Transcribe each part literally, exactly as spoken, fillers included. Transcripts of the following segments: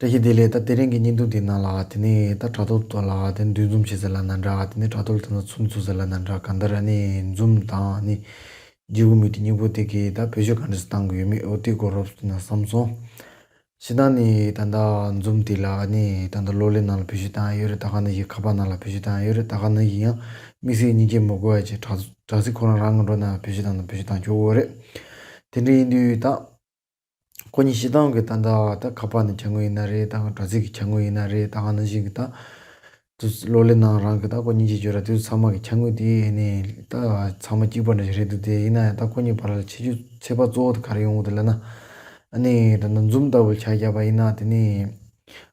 བཀྲ་ཤིས་བདེ་ལེགས། ད་དེ་རིང་གི་བརྙན་ཐུང་དེ་ནང་ལ་དེ་ནས་ད་དྲ་ཐོག་ཐོག་ལ་དེ་འདུ་འཛོམས་བྱེད་ས་ལབ་ན་འདྲ། དེ་ནས་དྲ་ཐོག་ལ་དེ་ཚོ་འཚོགས་ས་ལབ་ན་འདྲ། གང་ལྟར་ཨ་ནི་འཛུམ་དང་ཨ་ནི་ཇིའུ་མི་ཊི་གཉིས་པོ་དེ་གི་ད་བེད་སྤྱོད་ག་འདྲ་སེ་བཏང་གི་ཡོད་མེད་འོ་དེ་གོ་རོབ་ན་བསམ་སོང་། སྤྱིར་བཏང་ནི་ད་ལྟ་འཛུམ་དེ་ལ་ཨ་ནི་ད་ལྟ་གློག་ཀླད་ནང་ལ་བེད་སྤྱོད་བཏང་ཡོད་རེད། ད་ག་ནང་བཞིན་ཁ་པར་ནང་ལ་བེད་སྤྱོད་བཏང་ཡོད་རེད། ད་ག་ནང་བཞིན་ཡང་དམིགས་བསལ་མཉེན་ཆས་མ་དགོས་ཡ་ཅིག་དྲ་དྲ་ཚིགས་ཁོ་རང་རང་གི་འགྲོ་ན་བེད་སྤྱོད་བཏང་ན་བེད་སྤྱོད་བཏང་ཆོག་གི་རེད། དེ་འདྲ་ཡིན་དུས་ད། ཁོ་གཉིས་སྤྱིར་བཏང་གི་ད་ལྟ་ད་ཁ་པར་ནས་བྱ་དངོས་ཡིན་ན་རེད། ད་དྲ་ཚིགས་ཀྱི་བྱ་དངོས་ཡིན་ན་རེད། ད་ག་ནང་བཞིན་གྱི་ད་དུ་གློག་ཀླད་ནང་རང་གི་ད་ཁོ་གཉིས་ཀྱི་སྦྱོར་ར་དེ་ཚོ་ཚང་མ་གི་བྱ་དངོས་དེ་ནི་ད་ཚང་མ་གཅིག་པ་འདྲ་ཞིག་རེད་འདུག་དེ་ཡིན་ན་ཡང་ད་ཁོ་གཉིས་བར་ལ་ཁྱད་ཆོས་ཁྱད་པར་གཙོ་བོ་དེ་ག་རེ་ཡོང་གི་འདུག་ལབ་ན། ཨ་ནི་ད་ལྟ་འཛུམ་ལྟ་བུ་ཆ་བཞག་པ་ཡིན་ན་དེ་ནི།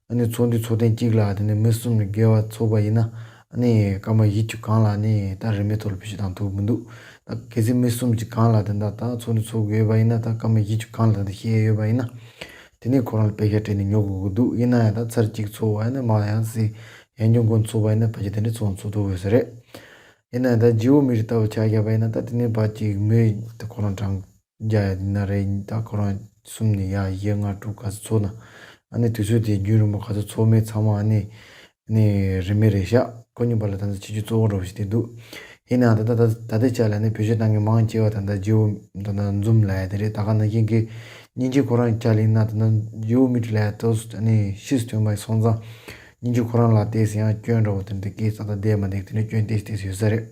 ཨ་ནི་ཚོགས་འདུ་ཚོགས་ཐེངས་གཅིག་ལ་དེ་ནས་མི་གསུམ་ནས་བརྒལ་བ་ཚོགས་པ་ཡིན་ན། ཨ་ནི་སྐར་མ་བཞི་བཅུ་གང་ལ་ནི་ད་རིན་མེད་ཐོག་ལ་བེད་སྤྱོད་བཏང་ཐུབ་མི་འདུག་ད་གལ་སྲིད་མི་གསུམ་གྱི་གང་ལ་དེ་འདྲ་ད་ཚོགས་འདུ་ཚོགས་དགོས་པ་ཡིན་ན། ད་སྐར་མ་བཞི་བཅུ་གང་ལ་ད་ལྟ་བཤད་ཡོད་པ་ཡིན་ན། དེ་ནས་ཁོ་རང་ལ་པེ་ཤ་སྤྲད་ནས་ཉོ་དགོས་ཀྱི་འདུག་ཡིན་ན་ཡང་ད་ཚར་གཅིག་ཚོགས་པ་ཡིན་ན་མ་ཡང་སྲིད་ཡང་སྐྱོན་ཀུན་ཚོགས་པ་ཡིན་ན་ཕལ་ཆེར་དེ་འདྲ་ཚོགས་ཚོགས་ཐུབ་ཡོད་ས་རེད། ཡིན་ན་ཡང་ད་ཇིའུ་མི་ཊི་ལྟ་བུ་ཆ་བཞག་པ་ཡིན་ན་ད་དེ་ནས་ཕར་གཅིག་མི་དེ་ཁོ་རང་གྲངས་རྒྱ་ཡ་ཡིན་ན་རེད། ད་ཁོ་རང་གསུམ་ནས་ཡ་བཞི་ལྔ་དྲུག་ག་ཚོད་ཚོགས་ན། ཨ་ནི་དུས་ཚོད་དེ་རྒྱུན་རིང་པོ་ག་ཚོད་ཚོགས་མེད་ཚང་མ་ཨ་ནི་ནི་རིན་མེད་རེད་ཤག་ཁོ་གཉིས་བར་ལ་ད་ལྟ་ཁྱད་ཆོས་གཙོ་བོ་འདྲ་བོ་ཞིག་དེ་འདུག་ཡིན་ནའང་ད་ལྟ་ད་ལྟའི་ཆ་ལ་ནི་བེད་སྤྱོད་བཏང་མཁན་མང་ཆེ་བ་ད་ལྟ་ཇིའུ་ད་ལྟ་འཛུམ་ལབ་ཡ་དེ་རེད། ད་ག་ནང་བཞིན་གྱི་མཉེན་ཆས་ཁོ་རང་ཆ་ལ་ཡིན་ན་ད་ལྟ་ཇིའུ་མི་ཊི་ལབ་ཡ་ད་ནི་ཕྱིས་སུ་ཐོན་པ་སོང་ཙང་མཉེན་ཆས་ཁོ་རང་ལ་ཏོག་ཙམ་ཡང་སྐྱོན་འདྲ་བོ་དེ་འདྲ་སྐད་ས་ད་བསྡད་མ་བསྡད་དེ་འདྲ་སྐྱོན་ཏོག་ཙམ་ཏོག་ཙམ་ཡོད་ས་རེད།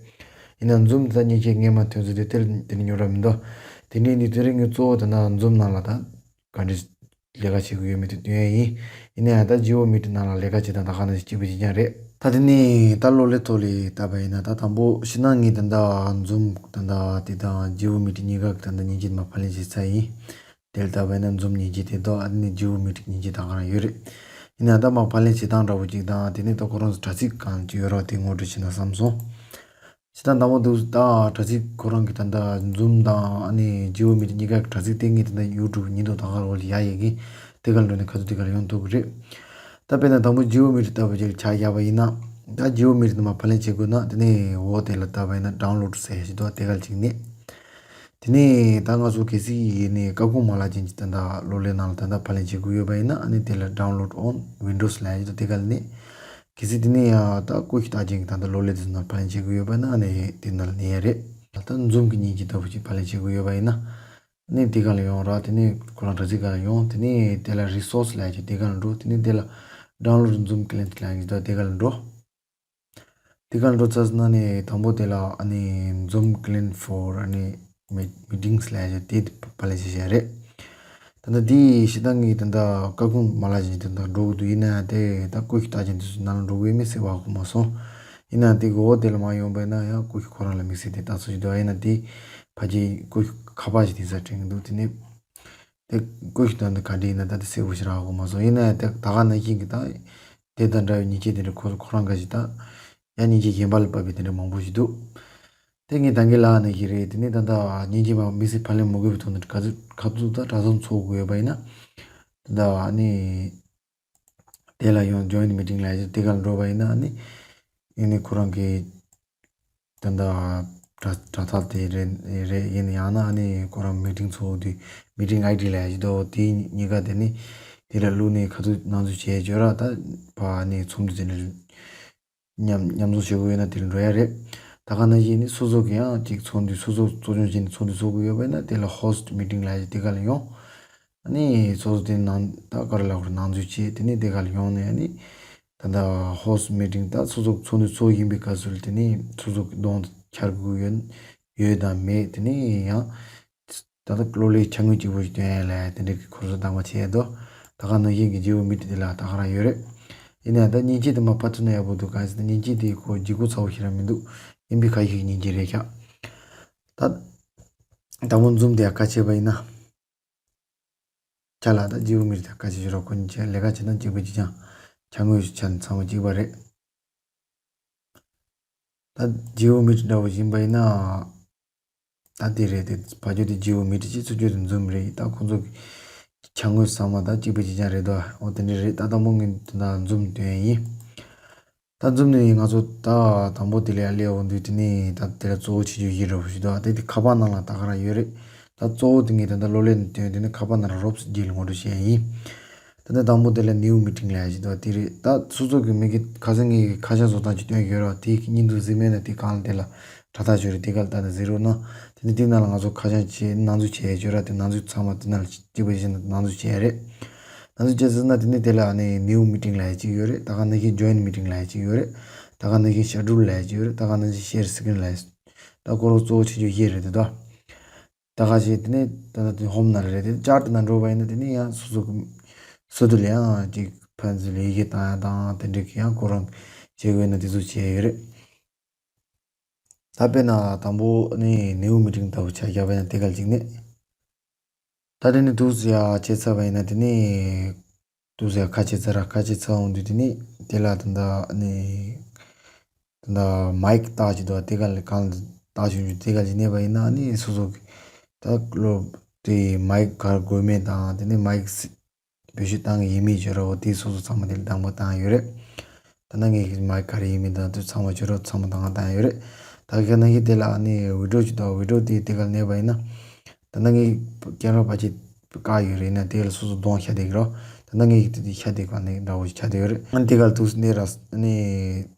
ཡིན་ནའང་འཛུམ་དེ་ད་མཉེན་ཆས་སྔས་མ་ཐོན་ཚོད་དེ་དེ་དེ་ནི་ཉོ་ར་མི་འདུག་དེ་འདྲའི་ནི་དེ་རིང་གི་གཙོ་བོ་དེ་ན་འཛུམ་ནང་ལ་ད་ག་འདྲ་ལས་ཀ་བྱེད་ཀྱི་ཡོད་མེད་དེ་སྟོན་ཡ་ཡིན། ཡིན་ན་ཡང་ད་ཇིའུ་མི་ཊི་ནང་ལ་ལས་ཀ་བྱེད་སྟངས་ད་ག་ནང་བཞིན་གཅིག་པ་གཅིག་རྐྱང་རེད། ད་དེ་ནས་ད་གློག་ཀླད་ཐོག་ལ་བལྟས་པ་ཡིན་ན་ད་དང་པོ་ཕྱི་ནང་གཉིས་ད་ལྟ་འཛུམ་ད་ལྟ་དེ་དང་ཇིའུ་མི་ཊི་གཉིས་ཀ་གི་ད་ལྟ་མཉེན་ཆས་མར་ཕབ་ལེན་བྱས་ཚར་ཡིན། དེ་ལ་བལྟས་པ་ཡིན་ན་འཛུམ་མཉེན་ཆས་དེ་དང་ཨ་ནི་ཇིའུ་མི་ཊི་མཉེན་ཆས་ད་ག་རང་ཡོད་རེད། ཡིན་ན་ད་མར་ཕབ་ལེན་བྱེད་སྟངས་འདྲ་བོ་གཅིག་དང་དེ་ནས་ད་ཁོ་རང་ཚོ་དྲ་ཚིགས་གང་ཅི་ཡོད་རོགས་དེ་ངོ་སྤྲོད་བྱས་ན་བསམ་སོང་། སྤྱིར་བཏང་དང་པོ་འདུག་ད་དྲ་ཚིགས་ཁོ་རང་གི་ད་ལྟ་འཛུམ་དང་ཨ་ནི་ཇིའུ་མི་ཊི་གཉིས་ཀ་གི་དྲ་ཚིགས་དེ་ངས་ད་ལྟ་ཡུ་ཊུབ་ཉིན་ཐོ་ད་ག་ར་འོག་ལ་ཡ་ཡི་གི་དེ་ག་ལ་འགྲོ་ནས་ཁ་ཐུག་དེ་ག་ལ་ཡོང་ཐུབ་གི་རེད། ད་དཔེར་ན་དང་པོ་ཇིའུ་མི་ཊི་ལྟ་བུ་ཅིག་ལ་ཆ་བཞག་པ་ཡིན་ན། ད་ཇིའུ་མི་ཊི་དེ་མར་ཕབ་ལེན་བྱེད་དགོས་ན་དེ་ནས་འོག་དེ་ལ་བལྟས་པ་ཡིན་ན་ཌའུན་ལོཌ་ཟེར་ཞིག་འདུག་དེ་ག་ལ་གཅིག་ནས། དེ་ནས་ད་ང་ཚོ་གལ་སྲིད་ཡིན་ནའི་ཀ་ཁུང་མ་ལག་ཅན་གྱི་ད་ལྟ་གློག་ཀླད་ནང་ལ་ད་ལྟ་ཕབ་ལེན་བྱེད་དགོས་ཡོད་པ་ཡིན་ན་ཨ་ནི་དེ་ལ་ཌའུན་ལོཌ་ཨོན་ཝིན་ཌོས་ལབ་ཡ་ཅིག་འདུག་དེ་ག་ལ་ནས། གལ་སྲིད་དེ་ནས་ཡང་ད་ཀུ་ཤུ་རྟགས་ཅན་གྱི་ད་ལྟ་གློག་ཀླད་དེ་ཚོ་ནང་ཕབ་ལེན་བྱེད་དགོས་ཡོད་པ་ན་ཨ་ནི་དེ་ནང་ལ་གནས་ཡ་རེད། ད་འཛུམ་གྱི་མཉེན་ཆས་ལྟ་བུ་ཅིག་ཕབ་ལེན་བྱེད་དགོས་ཡོད་པ་ཡིན་ན། ཨ་ནི་དེ་ག་ལ་ཡོང་ར། དེ་ནས་ཁོ་རང་དྲ་ཚིགས་ག་ལ་ཡོང་། དེ་ནས་དེ་ལ་རི་སོ་སི་ལབ་ཡ་ཅིག་དེ་ག་ལ་འགྲོ། དེ་ནས་དེ་ལ་ཌའུན་ལོཌ་འཛུམ་ཀི་ལན་ཊི་ལབ་ཡ་ཅིག་འདུག་དེ་ག་ལ་འགྲོ། དེ་ག་འགྲོ་ཚར་སོང་ན་ནི་དང་པོ་དེ་ལ་ཨ་ནི་འཛུམ་ཀི་ལན་ཊི་ཕོར་ཨ་ནི་མི་མི་ཊིང་སི་ལབ་ཡ་དེ་ཕབ་ལེན་བྱེད་བྱ་རེད། ད་ལྟ་དེ་ཞེ་དྲག་ངས་ད་ལྟ་ཀ་ཁུང་མ་ལག་ཅན་དེ་ད་འགྲོ་གི་འདུག་ཡིན་ན་ཡང་དེ་ད་ཀུ་ཤུ་རྟགས་ཅན་དེ་ཚོ་ནང་ལ་འགྲོ་གི་ཡོད་མེད་གསལ་པོ་ཧ་གོ་མ་སོང་། ཡིན་ན་དེ་གི་འོག་དེ་ལ་མར་ཡོང་པ་ཡིན་ན་ཡང་ཀུ་ཤུ་ཁོ་རང་ལ་དམིགས་བསལ་དེ་ལྟ་ཚུལ་ཞིག་འདུག་ཡིན་ན་དེ་ཕལ་ཆེར་ཀུ་ཤུ་ཁ་པར་ཞིག་དེང་སང་དྲན་གི་འདུག་དེ་ནས། དེ་ཀུ་ཤུ་དང་དེ་ག་འདྲ་ཡིན་ན་ད་དེ་གསལ་པོ་ཞིག་རག་གོ་མ་སོང་། ཡིན་ན་ཡང་དེ་ད་ག་ནང་བཞིན་གྱི་ད་དེ་དང་འདྲ་བའི་མཉེན་ཆས་དེ་འདྲ་ཁོ་ཁོ་རང་འགའ་ཞིག་ད་ཡང་མཉེན་ཆས་གཞན་པ་ལ་བབས་པའི་དེ་འདྲ་མང་པོ་ཞིག་འདུག་དེ་ངས་ད་གིན་ལབ་ནང་བཞིན་རེད། དེ་ནས་ད་ལྟ་མཉེན་ཆས་མ་མི་སེར་ཕབ་ལེན་མི་དགོས་པའི་ཐོག་ནས་ག་ཚོད་ག་ཚོད་ད་གྲྭ་ཚང་ཚོགས་དགོས་པ་ཡིན་ན་ད་ལྟ་ཨ་ནི་དེ་ལ་ཡང་ཇོའིན་མི་ཊིང་ལབ་ཡ་དེ་ག་ལ་འགྲོ་བ་ཡིན་ན་ཨ་ནི་ཡིན་ནི་ཁོ་རང་གི་ད་ལྟ་དྲ་དྲ་ཐག་དེ་རེད་རེད། ཡིན་ཡང་ན་ཨ་ནི་ཁོ་རང་མི་ཊིང་ཚོགས་དུས་མི་ཊིང་ཨའི་ཌི་ལབ་ཡ་ཅིག་འདུག་དེ་གཉིས་ཀ་དེ་ནི་དེ་ལ་བླུགས་ནས་ག་ཚོད་ནང་འཛུལ་བྱས་བརྗོད་ར་ད་ཕ་ནི་ཚོགས་འདུ་དེ་འདྲ་མཉམ་མཉམ་འཛོམས་བྱེད་དགོས་ཡོད་ན་དེ་ལ་འགྲོ་ཡ་རེད། ད་ག་ནང་བཞིན་ནི་སོ་སོ་གི་ཡང་ཅིག་ཚོགས་འདུ་སོ་སོ་གཙོ་སྐྱོང་བྱས་ནས་ཚོགས་འདུ་ཚོགས་དགོས་ཡོད་པ་ཡིན་ན་དེ་ལ་ཧོ་སི་ཊི་མི་ཊིང་ལབ་ཡ་ཅིག་དེ་ག་ལ་ཡོང་། ཨ་ནི་སོ་སོ་དེ་ནང་ད་ག་རེ་ལབ་དགོས་རེད། ནང་འཛུལ་བྱས་དེ་ནས་དེ་ག་ལ་ཡོང་ནས་ཨ་ནི། ད་ལྟ་ཧོ་སི་མི་ཊིང་ད་སོ་སོ་ཚོགས་འདུ་ཚོགས་ཡིན་པའི་སྐབས་སུ་དེ་ནས་སོ་སོ་གི་གདོང་དེ་འཁྱེར་དགོས་ཡོད་ཡོད་དམ་མེད། དེ་ནས་ཡང་ད་ལྟ་གློག་ཀླད་ཆ་དངོས་གཅིག་པོ་ཞིག་སྟོན་ཡ་ལ་དེ་འདྲའི་གི་ཁོ་ཚོ་གདམ་ག་བྱས་འདུག་ད་ག་ནང་བཞིན་གྱི་ཇིའུ་མི་ཊི་དེ་ལ་ད་ག་རང་ཡོད་རེད། ཡིན་ནའང་ད་མཉེན་ཆས་དེ་མར་ཕབ་ཐུབ་ན་ཡག་པོ་འདུག་གལ་སྲིད་ད་མཉེན་ཆས་དེ་ཁོ་ལྗིད་ཁོག་ཚ་པོ་ཞེ་དྲག་མི་འདུག་ཡིན་པའི་ཁ་ཤས་ཀྱི་མཉེན་ཆས་རེད་ཤག་ད་དང་པོ་འཛུམ་དེ་ཡང་བཀའ་བྱས་པ་ཡིན་ན། ཆ་ལ་ད་ཇིའུ་མི་ཊི་དང་ཁ་ཆེ་ཞུ་རོགས་ཁོ་གཉིས་ཆ་ལས་ཀ་བྱེད་སྟངས་གཅིག་པ་གཅིག་རྐྱང་། ཆ་དངོས་ཆ་ཚང་མ་གཅིག་པ་རེད། ད་ཇིའུ་མི་ཊི་འདྲ་བོ་ཡིན་པ་ཡིན་ན། ད་དེ་རེད་དེ་ཕ་ཇོ་དེ་ཇིའུ་མི་ཊི་ཅིག་ཚུར་བསྐྱོད་དེ་འཛུམ་རེད། ད་ཁོ་ཚོ་ཆ་དངོས་ཚང་མ་ད་གཅིག་པ་གཅིག་རྐྱང་རེད་དོ། འོ་དེ་འདྲ་རེད། ད་དང་པོ་ངས་ད་འཛུམ་སྟོན་ཡིན། ད་འཛུམ་ནི་ང་ཚོ་ད་དང་པོ་དེ་ལ་ཡར་སླེབས་འོང་དུས་དེ་ནི་ད་དེ་ལ་གཙོ་བོ་ཆེ་ཆུང་བཞི་འདྲ་བོ་ཞིག་འདུག་དེ་དེ་ཁ་པར་ནང་ལ་ད་ག་རང་ཡོད་རེད། ད་གཙོ་བོ་དེ་ངས་ད་ལྟ་གློག་ཀླད་ནས་སྟོན་དེ་ནི་ཁ་པར་ནང་ལ་རོབ་ཙམ་རྗེས་ལ་ངོ་སྤྲོད་བྱས་ཡིན། ད་ནི་དང་པོ་དེ་ལ་new meeting་ལབ་ཡ་ཞིག་འདུག་དེ་རེད། ད་སོ་སོ་གི་མི་གི་ཁ་སང་ངའི་ཁ་བྱང་བཟོ་སྟངས་ཅིག་སྟོན་གྱི་ཡོད་ར། དེའི་བརྙན་ཐུང་གཟིགས་མེད་ན་དེ་གང་ལ་དེ་ལ་དྲ་ཐག་ཆོད་རེད། དེ་ག་ལ་ད་ནི་གཟིགས་རོགས་གནང་། དེ་ནི་དེ་ནང་ལ་ང་ཚོ་ཁ་བྱང་བྱས་ནང་འཛུལ་བྱས་ཡོད་ར། དེ་ནང་འཛུལ་ཚང་མ་དེ་ནང་ལ་གཅིག་པ་ཞིག་ནང་འཛུལ་བྱས་རེད། ནང་འཛུལ་བྱས་ཟིན་ན་དེ་ནི་དེ་ལ་ནི་new meeting་ལབ་ཡ་གཅིག་ཡོད་རེད། ད་ག་ནང་བཞིན་join meeting་ལབ་ཡ་གཅིག་ཡོད་རེད། ད་ག་ནང་བཞིན་schedule་ལབ་ཡ་གཅིག་ཡོད་རེད། ད་ག་ནང་བཞིན་share screen་ལབ་ཡ། ད་ཁོ་རང་གཙོ་བོ་ཆེ་ཆུང་བཞི་རེད་དེ་ད། ད་ག་ཞིག་དེ་ནས་ད་ལྟ་དེ་ཧོམ་ནང་ལ་རེད་དེ། ཅར་དེ་ནང་འགྲོ་བ་ཡིན་ན་དེ་ནས་ཡང་སོ་སོ་གི་སོ་དེ་ལ་ཡང་ཅིག་ཕན་ཚུན་ལ་ཡི་གེ་བཏང་ཡ་དང་དེ་འདྲའི་གི་ཡང་ཁོ་རང་བྱེད་དགོས་ན་དེ་ཚོ་བྱས་ཡོད་རེད། ད་དཔེར་ན་དང་པོ་ནི་new meeting་ལྟ་བུ་ཆ་བཞག་པ་ཡིན་ན་དེ་ག་ལ་ཅིག་ནས། ད་དེ་ནི་འདུག་ཟེར་ཡ་བྱས་ཚར་བ་ཡིན་ན་དེ་ནི་འདུག་ཟེར་ཡ་ཁ་ཕྱེ་ཚར་ར། ཁ་ཕྱེ་ཚར་འོང་དུས་དེ་ནི་དེ་ལ་ད་ལྟ་ནི་ད་ལྟ་མའིག་བཏགས་ཀྱི་འདུག་དེ་ག་ལ་གང་ལ་བཏགས་བྱུང་རྒྱུ་དེ་ག་ལ་གནས་པ་ཡིན་ན་ནི་སོ་སོ་གི་ད་ལོ་དེ་མའིག་ག་རེ་དགོས་མེད་དང་དེ་ནི་མའིག་བེད་སྤྱོད་བཏང་གི་ཡིན་མིན་བརྗོད་ར། འོ་དེ་སོ་སོ་ཚང་མ་དེ་ལ་གདམ་ག་བཏང་ཡོད་རེད། ད་ནང་ངས་མའིག་ག་རེ་ཡིན་མིན་དང་དེ་ཚང་མ་བརྗོད་རོགས་ཚང་མ་གདམ་ག་བཏང་ཡོད་རེད། ད་ག་ནང་བཞིན་དེ་ལ་ཨ་ནི་བི་ཌི་ཡོ་ཅིག་འདུག་བི་ཌི་ཡོ་དེ་དེ་ག་ལ་གནས་པ་ཡིན་ན། ད་ནང་ངས་ཀེམ་ར་ཕར་ཕྱིན་བཀག་ཡོད་རེད་ན་དེ་ལ་སོ་སོ་གདོང་ཤར་བསྡད་ཀྱི་རོ། ད་ནང་ངས་དེ་དེ་ཤར་བསྡད་པ་ནི་འདྲ་བོ་ཞིག་ཆགས་བསྡད་ཡོད་རེད། ཨ་ནི་དེ་ག་ལ་འདུག་གནས་ར་ཨ་ནི་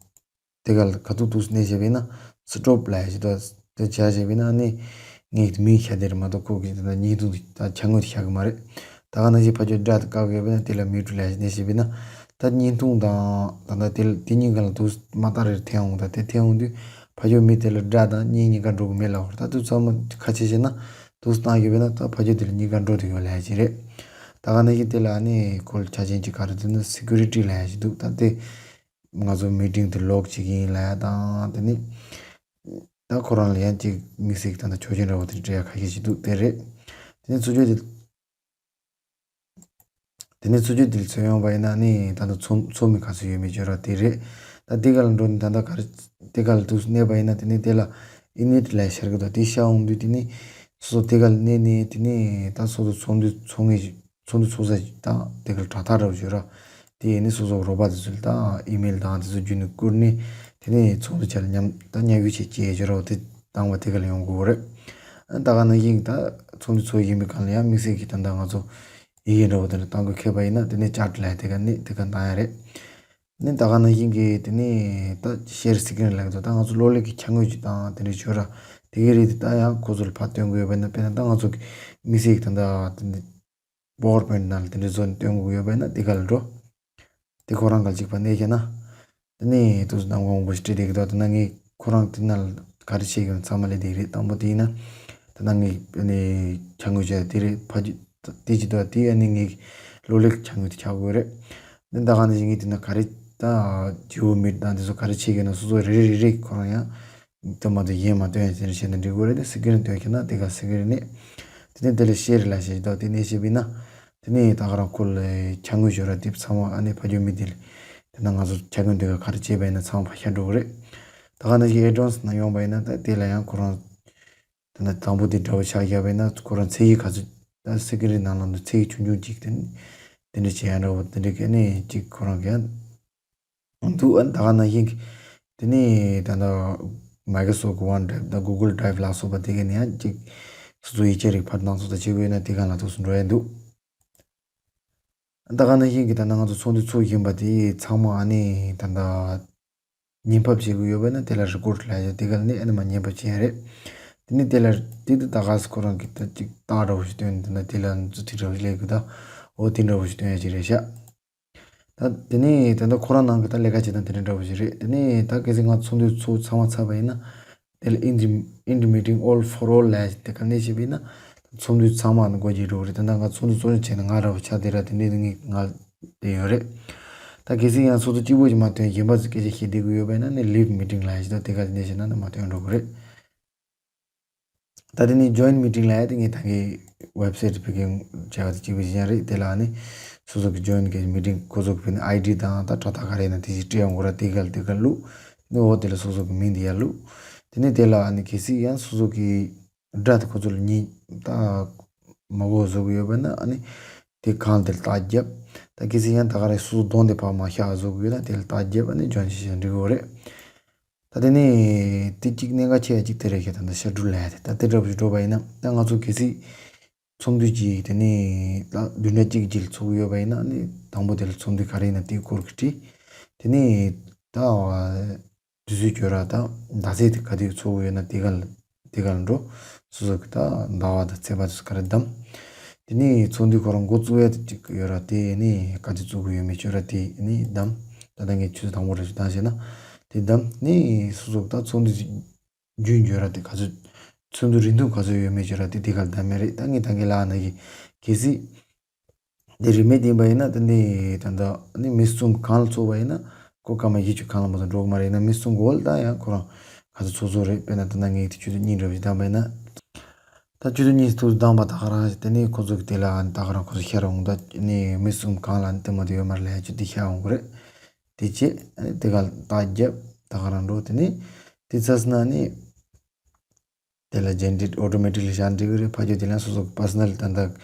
དེ་ག་ལ་ག་དུས་འདུག་གནས་བྱས་པ་ཡིན་ན་སི་ཊོབ་ལབ་ཡ་ཞིག་འདུག་དེ་བྱས་བྱས་པ་ཡིན་ན་ཨ་ནི་ངས་མིང་ཤར་བསྡད་རེད་མ་གཏོགས་ཁོ་གི་དེ་ད་བརྙན་ཐུང་དེ་ད་ཆ་ངོས་དེ་ཤར་གི་མ་རེད། ད་ག་ནང་བཞིན་ཕར་ཕྱོགས་སྒྲ་དེ་བཀག་ཡོད་པས་ན་དེ་ལ་མིའུ་ཊི་ལབ་ནས་བྱས་པས་ན། ད་བརྙན་ཐུང་དང་ད་ལྟ་དེ་དེ་གཉིས་ཀ་ལ་དུས་མ་ལྟར་རེ་འཐེན་འོང་། ད་དེ་འཐེན་འོང་དུས་ཕ་ཡུལ་མི་དེ་ལ་སྒྲ་དང་བརྙན་གཉིས་ཀ་འགྲོ་གི་མེད་ལབ་པ་རེད། ད་དུས་ཚང་མ་ཁ་ཕྱེ་བྱས་ན་དུས་བཏང་ཡོད་པས་ན་ད་ཕ་ཡུལ་དེ་ལ་གཉིས་ཀ་འགྲོ་དུ་ཡོད་ལབ་ཡ་ཅིག་རེད། ད་ག་ནང་བཞིན་དེ་ལ་ནི་ཁོ་ལ་ཆ་ཅན་གྱི་ག་རེ་འདུག་ན་སི་ཀུ་རི་ཊི་ལབ་ཡ་ཅིག་འདུག་ད་དེ་ང་ཚོ་མི་ཊིང་དེ་ལོག་བྱེད་ཀྱི་ཡིན་ལབ་ཡ་དང་དེ་ནི་ད་ཁོ་རང་ལ་ཡང་ཅིག་དམིགས་བསལ་གྱི་ད་ལྟ་ཆོག་མཆན་འདྲ་བོ་དེ་འབྲི་ཡ་ཁ་ཤས་ཤིག་འདུག་དེ་རེད། དེ་ནས་ཚུར་ཕྱོགས་དེ། དེ་ནས་ཚུར་ཕྱོགས་དེ་ལ་ཚུར་ཡོང་བ་ཡིན་ན་ནི་ད་ལྟ་ཚོགས་ཚོགས་མི་ག་ཚོད་ཡོད་མེད་བརྗོད་ར་དེ་རེད། ད་དེ་ག་ལ་འགྲོ་ནི་ད་ལྟ་ག་རེ་དེ་ག་ལ་འདུག་གནས་པ་ཡིན་ན་དེ་ནས་དེ་ལ་ཨི་ནིཊ་ལབ་ཤར་གི་འདུག་དེ་ཤར་འོང་དུས་དེ་ནས་སོ་སོ་དེ་ག་ལ་གནས་ནས་དེ་ནས་ད་སོ་སོ་ཚོགས་འདུ་ཚོགས་ངེས་ཚོགས་འདུ་ཚོགས་ས་ཞིག་དང་དེ་ག་ལ་དྲ་ཐག་འདྲ་བོ་བརྗོད་ར། དེ་ཡིན་ནི་སོ་སོ་རོགས་པ་དེ་ཚོ་ལ་དང་ཨི་མེལ་དང་དེ་ཚོ་བརྒྱུད་ནས་བསྐུར་ནས་དེ་ནས་ཚོགས་འདུ་བྱས་ལ་མཉམ་ད་མཉམ་ཞུགས་བྱེད་ཅེས་བརྗོད་ར་བ་དེ་བཏང་བ་དེ་ག་ལ་ཡོང་དགོས་རེད། ད་ག་ནང་བཞིན་ད་ཚོགས་འདུ་ཚོགས་ཡིན་པའི་སྒང་ལ་ཡང་དམིགས་བསལ་གྱི་ད་ལྟ་ང་ཚོ་ཡི་གེ་འདྲ་བོ་དེ་འདྲ་བཏང་དགོས་ཁེལ་པ་ཡིན་ན་དེ་ནས་ཅར་ཊི་ལབ་དེ་ག་ནས་དེ་ག་བཏང་ཡ་རེད། ནས་ད་ག་ནང་བཞིན་གྱི་དེ་ནས་ད་ཤེར་སི་ཀི་རིན་ལབ་ཀྱི་འདུག་ད་ང་ཚོ་གློག་ཀླད་ཀྱི་འཆར་ངོས་ཅིག་དང་དེ་འདྲ་བྱོས་ར། དེ་གའི་རིགས་དེ་ད་ཡང་ཁོ་ཚོ་ལ་ཕར་སྟོན་དགོས་ཡོད་པ་ཡིན་ན། དཔེར་ན་ད་ང་ཚོ་གི་དམིགས་བསལ་གྱི་ད་ལྟ་དེ་འདྲ་པ་ཝར་པོའིན་ཊི་ནང་ལ་དེ་འདྲ་བཟོ་ནས་སྟོན་དགོས་ཡོད་པ་ཡིན་ན་དེ་ག་ལ་འགྲོ། དེ་ཁོ་རང་ག་ཅིག་ཕར་གནས་བྱས་ན། དེ་ནས་དུས་གནམ་གང་མང་པོ་ཞིག་བྲིས་བསྡད་ཀྱི་འདུག་དེ་ན་ངས་ཁོ་རང་དེ་ན་ག་རེ་བྱེད་ཀྱི་ཡོད་ཚང་མ་ལས་དེ་རེད། དང་པོ་དེ་ཡིན་ན། དེ་ན་ངས་ཨ་ནི་འཆར་ངོས་བྱས་དེ་རེད། ཕ་རྒྱུད་དེ་ཅི་འདུག་དེ་ཨ་ནི་ངས་གློག་ཀླད་འཆར་ངོས་དེ་ཆགས་དགོས་རེད། དེ་ད་ག་ནང་བཞིན་ངས་དེ་ན་ག་རེ་ད་ཇི་ཡོ་མེཊ་དང་དེ་ཚོ་ག་རེ་བྱེད་ཀྱི་ཡོད་ན་སོ་སོ་རེ་རེ་རེ་རེ་ཁོ་རང་ཡང་དེ་མ་གཏོགས་གཞན་མ་སྟོན་ཡ་དེ་འདྲ་བྱས་ན་འགྲིག་གི་རེད། དེ་སི་ཀི་རིན་སྟོན་ཁྱེད་ན་དེ་ག་སི་ཀི་རིན་ནས་དེ་ནས་དེ་ལ་ཤེར་ལབ་བྱས་འདུག་དེ་ནས་བྱས་པ་ཡིན་ན། དེ་ནས་ད་ག་རང་ཁོ་ལ་འཆར་ངོས་བརྗོད་ར་དེ་ཚང་མ་ཨ་ནི་ཕ་རྒྱུད་མི་དེ་ལ་དེ་ན་ང་ཚོ་འཆར་ངོས་འདི་ག་ག་རེ་བྱས་པ་ཡིན་ན་ཚང་མ་ཕར་ཤར་འགྲོ་གི་རེད། ད་ག་ནང་བཞིན་ཨེ་ཌ་ཝན་སི་ནང་ཡོང་པ་ཡིན་ན་ད་དེ་ལ་ཡང་ཁོ་རང་དེ་ན་དང་པོ་དེ་འདྲ་བོ་ཆགས་བཞག་པ་ཡིན་ན་ཁོ་རང་ཚིག་གི་ག་ཚོད་ད་སི་ཀི་རིན་ནང་ལ་འདུག་ཚིག་ཆུང་ཆུང་ཅིག་དེ་ནི་དེ་འདྲ་བྱེད་ཡ་འདྲ་བོ་དེ་འདྲ་གི་ནི་ཅིག་ཁོ་རང་གི་ཡང་འདུག་ཨ་ད་ག་ནང་བཞིན་གྱི་དེ་ནས་ད་ལྟ་མའི་ཀྲོ་སོབ་ཝན་ཌི་རའིབ་དང་གུ་གལ་ཌི་རའིབ་ལ་སོགས་པ་དེ་ག་ནས་ཡང་ཅིག་སོ་སོ་ཡིག་ཆ་རིགས་ཕར་ནང་སོ་ད་བྱེད་དགོས་ཡོད་ན་དེ་ག་ལ་ཐུགས་སུ་འགྲོ་ཡ་འདུག་ད་ག་ནང་བཞིན་གྱི་ད་ལྟ་ང་ཚོ་ཚོགས་འདུ་ཚོགས་བཞིན་པ་དེ་ཚང་མ་ཨ་ནི་ད་ལྟ་ཉན་ཕབ་བྱེད་དགོས་ཡོད་པ་ན་དེ་ལ་རི་ཀོཌ་ལབ་ཡ་དེ་ག་ནས་ཨ་ནི་མ་ཉན་ཕབ་བྱེད་ཡ་རེད། དེ་ནས་དེ་ལ་དེ་དུ་ད་ག་སི་ཁོ་རང་གི་ད་ཅིག་རྟགས་འདྲ་བོ་ཞིག་སྟོན་དེ་ན་དེ་ལ་ཚུ་དེ་འདྲ་བོ་ཞིག་སླེབས་དགོས་ད་འོ་དེ་འདྲ་བོ་ཞིག་སྟོན་ཡ་ཅིག་རེད་ཤག་ད་དེ་ནས་ད་ལྟ་ཁོ་རང་ནང་གི་ད་ལས་ཀ་བྱེད་སྟངས་དེ་འདྲ་འདྲ་བོ་ཞིག་རེད། དེ་ནས་ད་གལ་སྲིད་ང་ཚོགས་འདུ་ཚོགས་ཚང་མ་ཚར་བ་ཡིན་ན། དེ་ལ་end the- end the meeting all for all ལབ་ཡ་ཞིག་དེ་ག་ནས་བྱས་པ་ཡིན་ན། ཚོགས་འདུ་ཚང་མ་ནི་སྒོ་འབྱེད་འགྲོ་གི་རེད། ད་ལྟ་ང་ཚོགས་འདུ་གཙོ་སྐྱོང་བྱས་ནས་ང་ར་བ་ཆགས་བསྡད་ར་དེ་འདྲའི་ངས་ང་བསྡད་ཡོད་རེད། ད་གལ་སྲིད་ཡང་ཚོགས་འདུ་གཅིག་པོ་ཞིག་མ་ཐོན་གཞན་པ་ཚོ་སྐད་ཆ་བཤད་བསྡད་ཀྱི་ཡོད་པ་ཡིན་ན་ནི་leave meeting ལབ་ཡ་ཞིག་ད་དེ་ག་ནས་བྱས་ན་ནི་མ་ཐོན་འགྲོ་གི་རེད། ད་དེ་ནས་join meeting ལབ་ཡ་དེ་ངས་ད་གིན་ཝེབ་སའིཊ་ཕ་གིར་བྱས་པ་དེ་གཅིག་པུ་ཞིག་ཡང་རེད། དེ་ལ་ནི་སོ་སོ་གི་join གི་meeting ཁོ་ཚོ་གི་ཕ་གི་ནི་ཨའི་ཌི་དང་ད་དྲ་ཐག་ག་རེ་ཡིན་ན་དེ་ཞིག་སྤྲད་ཡོང་དགོས་ར། དེ་ག་ལ་དེ་ག་ལ་བླུགས་ནི་འོ་དེ་ལ་སོ་སོ་གི་མིང་དེ་ཡར་བླུགས། དེ་ནས་དེ་ལ་ནི་གལ་སྲིད་ཡང་སོ་སོ་གི་སྒྲ་དེ་ཁོ་ཚོ་ལ་ཉན་ད་མ་གོ་བཟོ་གི་ཡོད་པ་ན་ཨ་ནི་དེ་གང་དེ་ལ་རྟགས་བརྒྱབ། ད་གལ་སྲིད་ཡང་ད་ག་རེ་སོ་སོ་གདོང་དེ་ཕར་མ་ཤར་བཟོ་གི་ཡོད་ན་དེ་ལ་རྟགས་བརྒྱབ་ཨ་ནི་join བྱས་བྱས་འགྲིག་གི་ཡོད་རེད། ད་དེ་ནས་དེ་གཅིག་གནད་འགག་ཆེ་བ་གཅིག་དེ་རེད་ཤག་ད་ལྟ་schedule ལབ་ཡ་དེ་ད་དེ་འདྲ་བོ་ཞིག་འགྲོ་བ་ཡིན་ན་ད་ང་ཚོ་གལ་སྲིད་ ཚོགས་འདུ་གཅིག་དེ་ནས་ད་བདུན་ཕྲག་གཅིག་རྗེས་ལ་ཚོགས་ཀྱི་ཡོད་པ་ཡིན་ན་ནི་དང་པོ་དེ་ལ་ཚོགས་འདུ་ག་རེ་ཡིན་ན་དེའི་སྐོར་གྱི་བྲིས། དེ་ནས་ད་དུས་ཚོད་གྱོད་ར་ད་ཟླ་ཚེས་དེ་ག་དུས་ཚོགས་ཀྱི་ཡོད་ན་དེ་ག་ལ་དེ་ག་ལ་འགྲོ། སོ་སོ་གི་ད་ཟླ་བ་དང་ཚེས་པ་དེ་ཚོ་ག་རེ་བདམས། དེ་ནས་ཚོགས་འདུ་ཁོ་རང་འགོ་བཙུགས་ཡ་དེ་གཅིག་ཡོད་ར་དེ་ནས་ག་དུས་བཙུགས་ཀྱི་ཡོད་མེད་གྱོད་ར་དེ་ནས་བདམས། ད་ལྟ་ངས་ཆུ་ཚོད་དང་པོ་རེ་ཞིག་བདམས་བྱས་ན་དེ་བདམས་ནས་སོ་སོ་གི་ད་ཚོགས་འདུ་རྒྱུན་གྱོད་ར་དེ་ག་ཚོད། ཚོགས་འདུ་རིང་ཐུང་ག་ཚོད་ཡོད་མེད་གྱོད་ར་དེ་དེ་ག་ལ་བདམས་ཡ་རེད། ད་ངས་ད་ངས་ལབ་ན་གི་གལ་སྲིད་དེ་རིན་མེད་ཡིན་པ་ཡིན་ན་དེ་ནས་ད་ལྟ་ནི་མི་གསུམ་གང་ལ་ཚོགས་པ་ཡིན་ན་ཁོ་སྐར་མ་བཞི་བཅུ་གང་ལ་མ་གཏོགས་འགྲོ་གི་མ་རེད། ཡིན་ན་མི་གསུམ་གོ་ལ་ད་ཡང་ཁོ་རང་ག་ཚོད་ཚོགས་ཚོགས་རེད། དཔེར་ན་ད་ལྟ་ངས་དེ་ཆུ་ཚོད་གཉིས་འདྲ་བཞིན་བདམས་པ་ཡིན་ན། ད་ཆུ་ཚོད་གཉིས་ཐུག་བདམས་པ་ད་ག་རང་དེ་ནས་ཁོ་ཚོ་གི་དེ་ལ་ད་ག་རང་ཁོ་ཚོ་ཤར་འོང་ད་ནི་མི་གསུམ་གང་ལ་དེ་མ་དེ་ཡོད་མ་རེད་ལབ་ཡ་ཆུ་དེ་ཤར་འོང་གི་རེད། དེ་བྱས་དེ་ག་ལ་རྟགས་བརྒྱབ་ད་ག་རང་འགྲོ། དེ་ནས་དེ་ཚར་སོང་ན་ནི་དེ་ལ་ཇེ་ནེ་རེ་ཊི་ཨོ་ཊོ་མེ་ཊིག་ལི་བཞག་འགྲིག་གི་རེད། ཕ་ཆོས་དེ་ལ་སོ་སོ་པར་སོ་ནལ་ད་ད་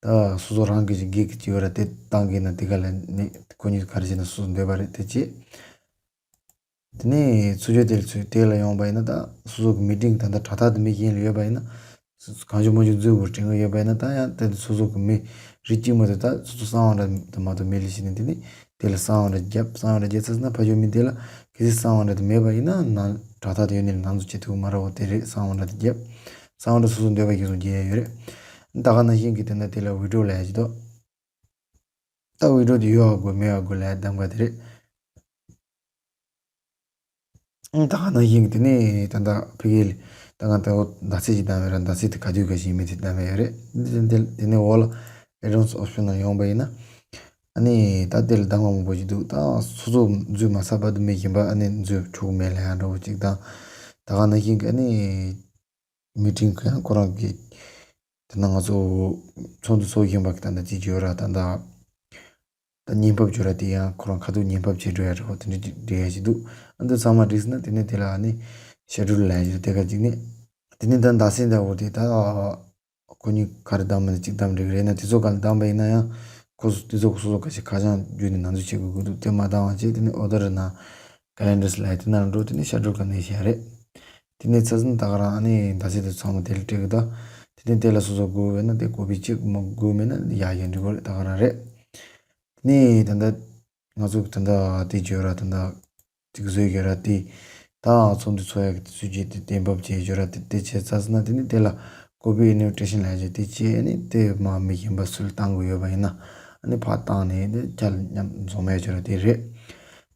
ད་སོ་སོ་རང་གི་གི་གི་ཅི་ཡོད་ར་དེ་བཏང་གི་ན་དེ་ག་ལ་ནི་ཁོ་གཉིས་ག་རེ་བྱས་ན་སོ་སོ་འདོད་པ་རེད། དེ་བྱས་དེ་ནས་ཚུར་ཕྱོགས་དེ་ལ་ཚུར་དེ་ལ་ཡོང་པ་ཡིན་ན་ད་སོ་སོ་གི་མི་ཊིང་ད་ད་དྲ་ཐག་དེ་མི་གཞན་ལ་ཡོད་པ་ཡིན་ན། གང་བྱུང་མང་བྱུང་འཛུལ་དགོས་དྲན་གྱི་ཡོད་པ་ཡིན་ན་ད་ཡང་དེ་སོ་སོ་གི་མི་རིགས་གཅིག་མ་གཏོགས་ད་སོ་སོ་གསང་བ་འདྲ་དང་མ་གཏོགས་མེད་ལ་ཞིག་ནས་དེ་ནི་དེ་ལ་གསང་བ་འདྲ་བརྒྱབ། གསང་བ་འདྲ་བརྒྱབ་ཚར་སོང་ན་ཕ་ཆོས་མི་དེ་ལ་གལ་སྲིད་གསང་བ་འདྲ་དེ་མེད་པ་ཡིན་ན་ནང་དྲ་ཐག་དེ་ཡོད་ནི་ལ་ནང་འཛུལ་བྱེད་ཐུབ་ཀྱི་མ་རེད། འོ་དེ་རེད། གསང་བ་འདྲ་དེ་གསང་བ་འདྲ་སོ་སོ་འདོད་པ་ཡིན་སོང་བརྒྱབ་ཡ་ཡོད་རེད། ད་ག་ནང་བཞིན་གྱི་དེ་འདྲ་དེ་ལ་ཝི་ཌི་ཡོ་ལབ་ཡ་ཅིག་འདུག་ད་ཝི་ཌི་ཡོ་དེ་ཡོད་ཨ་དགོས་མེད་ཨ་དགོས་ལབ་ཡ་གདམ་ག་དེ་རེད། ཨང་། ད་ག་ནང་བཞིན་དེ་ནས་ད་ལྟ་ཕ་གི་ལ་ད་ང་ད་འོ་ཟླ་ཚེས་ཅིག་བདམས་ཡོད་ར། ཟླ་ཚེས་དེ་ག་དུས་ག་ཞིག་ཡིན་མིན་དེ་བདམས་ཡོད་རེད། འདི་དེ་དེ་ནས་འོག་ལ་ཨེ་ཌ་ཝན་སི་ཨོབ་ཤན་ནང་ཡོང་པ་ཡིན་ན། ཨ་ནི་ད་དེ་ལ་གདམ་ག་མང་པོ་ཞིག་འདུག་ད་སོ་སོ་འཛུལ་མ་ཚར་བར་དུ་མི་གཞན་པ་ཨ་ནི་འཛུལ་ཆོག་གི་མེད་ལབ་ཡ་འདྲ་བོ་ཅིག་དང་། ད་ག་ནང་བཞིན་གྱི་ཨ་ནི་མི་ཊིང་གི་ཡང་ཁོ་རང་གི་དེ་ན་ང་ཚོ་ཚོགས་འདུ་ཚོགས་བཞིན་པ་གི་ད་ལྟ་ཅིག་ཡོད་ར། ད་ལྟ་ད་བརྙན་ཕབ་བྱོས་ར་དེ་ཡང་ཁོ་རང་ཁ་ཐུག་བརྙན་ཕབ་བྱེད་འགྲོ་ཡ་རེད། འོ་དེ་འདྲ་ཅིག་འགྲིག་ཡ་ཞིག་འདུག་ཨ་འདི་ཚང་མ་འགྲིག་སོང་ན་དེ་ནས་དེ་ལ་ཨ་ནི་ཤེ་ཌུལ་ལབ་ཡ་ཞིག་འདུག་དེ་ག་ཅིག་ནས་དེ་ནས་ད་ཟླ་ཚེས་འདྲ་བོ་དེ་ད་ཁོ་གཉིས་ག་རེ་བདམས་མིན་གཅིག་བདམས་འགྲིག་རེད་ན། དེ་ཚོ་ག་ལ་བདམས་པ་ཡིན་ན་ཡང་ཁོ་ཚོ་དེ་ཚོ་སོ་སོ་ག་ཞིག་ཁ་བྱང་བརྒྱུད་ནས་ནང་འཛུལ་བྱེད་དགོས་ཀྱི་འདུག་དེ་མ་བདམས་པ་བྱས་དེ་ནས་ཨོ་ཌར་ནང་། ཀ་ལེན་ཌར་ལབ་ཡ་དེ་ནང་འགྲོ། དེ་ནས་ཤེ་ཌུལ་ག་ནས་བཞག་རེད། དེ་ནས་ཚར་སོང་ད་ག་རང་ཨ་ནི་ཟླ་ཚེས་དེ་ཚང་མ་དེ་ལ་སྤྲད་གི་ད། དེ་ནས་དེ་ལ་སོ་སོ་དགོས་ཡོད་ན་དེ་ཀོ་པི་བྱེད། མ་དགོས་མེད་ན་ཡར་ཡར་འགྲིག་གི་རེད། ད་ག་རང་རེད། དེ་ནས་ད་ལྟ་ང་ཚོ་ད་ལྟ་དེ་བྱོས་ར། ད་ལྟ་ཅིག་བཟོས་ཡོད་ར། དེ་ད་ཚོགས་འདུ་ཚོགས་ཡ་གི་དུས་ཚོད་ཅིག་དེ་གཏན་འབེབས་བྱས་ཡོད་ར། དེ་དེ་བྱས་ཚར་སོང་ན་དེ་ནས་དེ་ལ་ཀོ་པི་ཨིན་ཝི་ཊེ་ཤན་ལབ་ཡ་ཅིག་དེ་བྱས་ནས་དེ་མ་མི་གཞན་པ་སུ་ལ་བཏང་དགོས་ཡོད་པ་ཡིན་ན་ཨ་ནི་ཕར་བཏང་ནས་དེ་ཁྱེད་ལ་མཉམ་འཛོམས་ཡ་ཅིག་ར་དེ་རེད།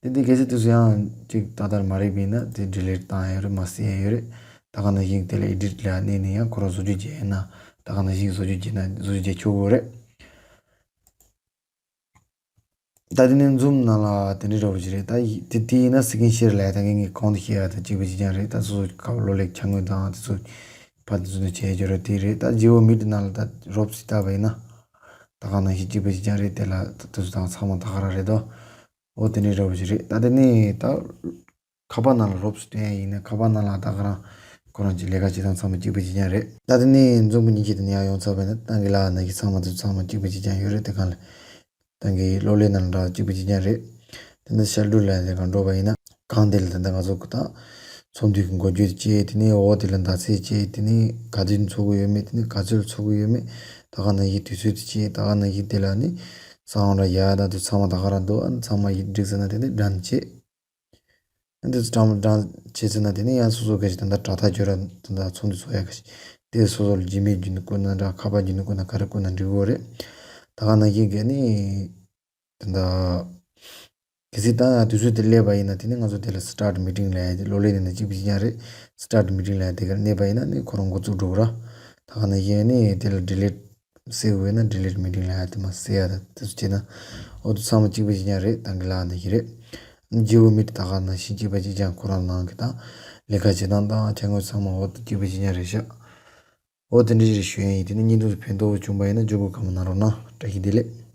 དེ་དེ་གལ་སྲིད་དུས་སུ་ཡང་ཅིག་ཏག་ཏག་མ་རེད་པས་ན་དེ་ཌི་ལིཊ་བཏང་ཡ་ཡོད་རེད། མར་བསད་ཡ་ཡོད་རེད། ད་ག་ནང་བཞིན་དེ་ལ་ཨེ་ཌིཊ་ལ་གནས་ནས་ཡང་ཁོ་རང་བཟོ་བཅོས་བྱས་ཡིན་ན་ད་ག་ནང་བཞིན་བཟོ་བཅོས་བྱས་ན་བཟོ་བཅོས་བྱས་ཆོག་གི་རེད། ད་དེ་ནས་ཛུམ་ནང་ལ་དེ་འདྲའི་འདྲ་བོ་ཞིག་རེད། ད་ཡི་དེ་དེ་ཡིན་ན་སི་ཀིན་ཤེར་ལ་ད་ངས་ངས་གོང་དུ་བཤད་ཡ་ད་གཅིག་པ་གཅིག་རྐྱང་རེད། ད་སོ་སོ་ཁ་བ་ལོ་ལེགས་ཆ་དངོས་དང་དེ་ཚོ་ཕར་དེ་ཚོ་ནས་བྱས་ཡོད་རེད། དེ་རེད། ད་ཇི་ཨོ་མི་ཊི་ནང་ལ་ད་རོབ་སི་ལྟ་བ་ཡིན་ན་ད་ག་ནང་བཞིན་གཅིག་པ་གཅིག་རྐྱང་རེད། དེ་ལ་ད་དེ་ཚོ་དང་ཚང་མ་ད་ག་རང་རེད་དོ། འོ་དེ་འདྲའི་འདྲ་བོ་ཞིག་རེད། ད་དེ་ནས་ད་ཁ་པར་ནང་ལ་རོབ་སི་སྟོན་ཡ་ཡིན་ན་ཁ་པར་ནང་ལ་ད་ག་རང་ཁོ་རང་གི་ལས་ཀ་བྱེད་སྟངས་ཚང་མ་གཅིག་པ་གཅིག་རྐྱང་རེད། ད་དེ་ནས་འཛུམ་གི་མཉེན་ཆས་དེ་ནས་ཡར་ཡོང་ཚར་བ་ཡིན་ན་ད་གིན་ལབ་ནང་བཞིན་ཚང་མ་དེ་ཚང་མ་གཅིག་པ་གཅིག་རྐྱང་ཡོད་རེད། དེ་གང་ལ་ད་གིན་གློག་ཀླད་ནང་ལ་འདྲ་གཅིག་པ་གཅིག་རྐྱང་རེད། དེ་འདྲ་ཤར་འགྲོ་ལ་དེ་གང་འགྲོ་བ་ཡིན་ན་གང་དེ་ལ་ད་ལྟ་ང་ཚོ་གི་ད་ཚོགས་འདུ་གི་འགོ་བརྗོད་དེ་བྱས། དེ་ནས་འོག་དེ་ལ་ཟླ་ཚེས་བྱས། དེ་ནས་ག་དུས་འཚོགས་ཀྱི་ཡོད་མེད། དེ་ནས་ག་ཚོད་འཚོགས་ཀྱི་ཡོད་མེད། ད་ག་ནང་བཞིན་དུས་ཚོད་དེ་བྱས། ད་ག་ནང་བཞིན་དེ་ལ་ནི་གསང་བ་ར་ཡ་ད་དུ་ཚང་མ་ད་ག་རང་འདུག་ཨ་ནི་ཚང་མ་ཡིག་བསྒྲིགས་ཟིན་ན་དེ་ནས་ཌན་བྱས། ཨ་འདི་ཚོ་ཀྲང་ཀྲང་བྱས་ཚར་ན་དེ་ནས་ཡང་སོ་སོ་ག་ཞིག་ད་ལྟ་དྲ་ཐག་གཅོད་ར་ད་ལྟ་ཚོགས་འདུ་ཚོགས་ཡ་ག་ཞིག་དེ་སོ་སོ་ལ་ཇི་མེལ་བརྒྱུད་ནས་བསྐུར་ན་འདྲ། ཁ་པར་བརྒྱུད་ནས་བསྐུར་ན་ག་རེ་བསྐུར་ན་འགྲིག་གི་རེད། ད་ག་ནང་བཞིན་གྱི་ནི་ད་ལྟ་གལ་སྲིད་ད་དུས་ཚོད་དེ་སླེབས་པ་ཡིན་ན་དེ་ནས་ང་ཚོ་དེ་ལ་སི་ཊར་ཊི་མི་ཊིང་ལབ་ཡ་དེ་གློག་ཀླད་ནས་ན་གཅིག་པ་གཅིག་རྐྱང་རེད། སི་ཊར་ཊི་མི་ཊིང་ལབ་ཡ་དེ་གར་གནས་པ་ཡིན་ན་ནི་ཁོ་རང་འགོ་བཙུགས་འགྲོ་གི་ར། ད་ག་ནང་བཞིན་ནི་དེ་ལ་ཌི་ལིཊ་སེ་བ་ཡོད་ན་ཌི་ལིཊ་མི་ཊིང་ལབ་ཡ་དེ་མར་སེ་ཡ་ད་དེ་ཚོ་བྱས་ན་འོ་དེ་ཚང་མ་གཅིག་པ་གཅིག་རྐྱང་རེད། ད་གི་ལབ་ནི་ཞིག་རེད། ཇི་ཨོ་མི་ཊི་ད་ག་ནང་བཞིན་གཅིག་པ་གཅིག་རྐྱང་ཁོ་རང་ནང་གི་དང་ལས་ཀ་བྱེད་སྟངས་དང་ཅ་དངོས་ཚང་མ་འོ་དེ་གཅིག་པ་གཅིག་རྐྱང་རེད་ཤག་འོ་དེ་འདྲ་ཞིག་ཞུ་ཡ་ཡིན། དེ་ནི་བརྙན་ཐུང་དེ་ཕན་ཐོགས་བྱུང་པ་ཡིན་ན་བརྒྱུད་སྐུར་གང་མང་གནང་རོགས་གནང་། བཀྲ་ཤིས་བདེ་ལེགས།